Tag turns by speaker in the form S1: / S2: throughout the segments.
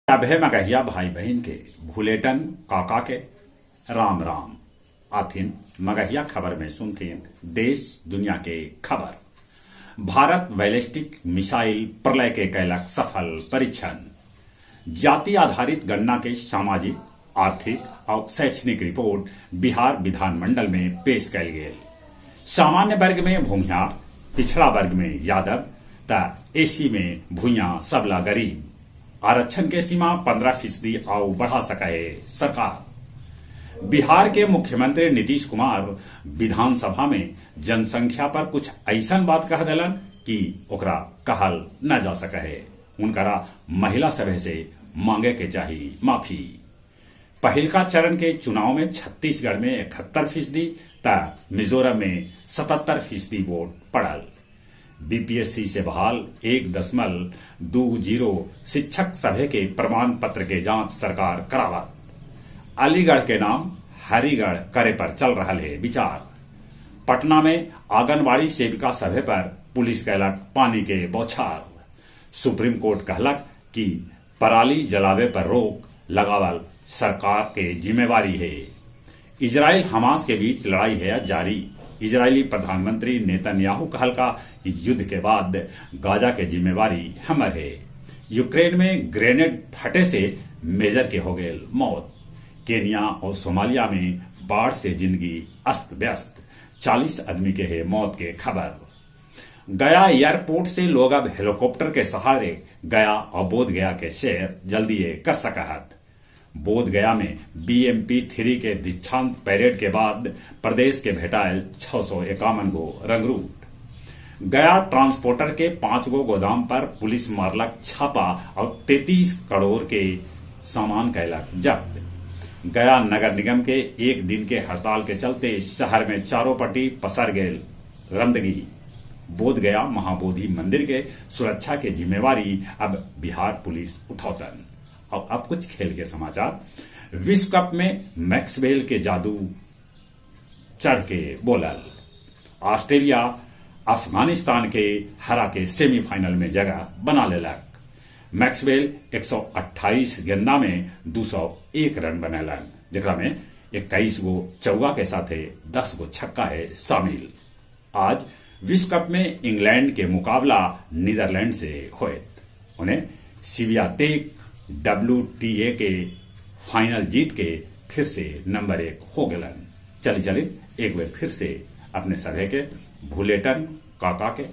S1: सभे मगहिया भाई बहिन के भुलेटन काका के राम राम। आथिन मगहिया खबर में सुनथिन देश दुनिया के खबर। भारत बैलिस्टिक मिसाइल प्रलय के कैलक सफल परीक्षण। जाति आधारित गणना के सामाजिक, आर्थिक आउ शैक्षणिक रिपोर्ट बिहार विधानमंडल में पेश कैल गेल। सामान्य वर्ग में भूमिहार, पिछड़ा वर्ग में यादव त एसी में भुइयां सबला गरीब। आरक्षण के सीमा 15% आउ बढ़ा सकऽ हे सरकार। बिहार के मुख्यमंत्री नीतीश कुमार विधानसभा में जनसंख्या पर कुछ अइसन बात कह देलन कि ओकरा कहल न जा सकऽ हे। उनकरा महिला सभे से मांगे के चाही माफी। पहिलका चरण के चुनाव में छत्तीसगढ़ में 71% त मिजोरम में 77% वोट पड़ल। बीपीएससी से बहाल 1.20 शिक्षक सभे के प्रमाण पत्र के जांच सरकार करावत। अलीगढ़ के नाम हरिगढ़ करे पर चल रहल हे विचार। पटना में आंगनबाड़ी सेविका सभे पर पुलिस कैलक पानी के बौछार। सुप्रीम कोर्ट कहलक कि पराली जलावे पर रोक लगावल सरकार के जिम्मेवारी हे। इजराइल हमास के बीच लड़ाई है जारी। इजरायली प्रधानमंत्री नेतन्याहू कहलका कि युद्ध के बाद गाजा के जिम्मेवारी हमर हे। यूक्रेन में ग्रेनेड फटे से मेजर के हो गेल मौत। केनिया और सोमालिया में बाढ़ से जिंदगी अस्त व्यस्त। 40 आदमी के है मौत के खबर। गया एयरपोर्ट से लोग अब हेलीकॉप्टर के सहारे गया और बोध गया के शेयर जल्दी कर सकहत। बोध गया में बीएमपी 3 के दीक्षांत परेड के बाद प्रदेश के भेटायल 651 गो रंगरूट। गया ट्रांसपोर्टर के 5 गो गोदाम पर पुलिस मारलक छापा और 33 करोड़ के सामान कैलक जब्त। गया नगर निगम के एक दिन के हड़ताल के चलते शहर में चारों पट्टी पसर गेल गंदगी। बोध गया महाबोधि मंदिर के सुरक्षा के जिम्मेवारी अब बिहार पुलिस उठौतन। और अब कुछ खेल के समाचार। विश्व कप में मैक्सवेल के जादू चढ़ के बोलल। ऑस्ट्रेलिया अफगानिस्तान के हरा के सेमीफाइनल में जगह बना लेलक। मैक्सवेल 128 गेंदा में 201 रन बनैलन, जेकरा में 21 गो चौका के साथे 10 गो छक्का है शामिल। आज विश्व कप में इंग्लैंड के मुकाबला नीदरलैंड से होयत। उन्हें सिवियातेक डब्ल्यूटीए के फाइनल जीत के फिर से नंबर 1 हो गलन। चली चली एक बार फिर से अपने सभे के भुलेटन काका के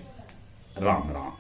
S1: राम राम।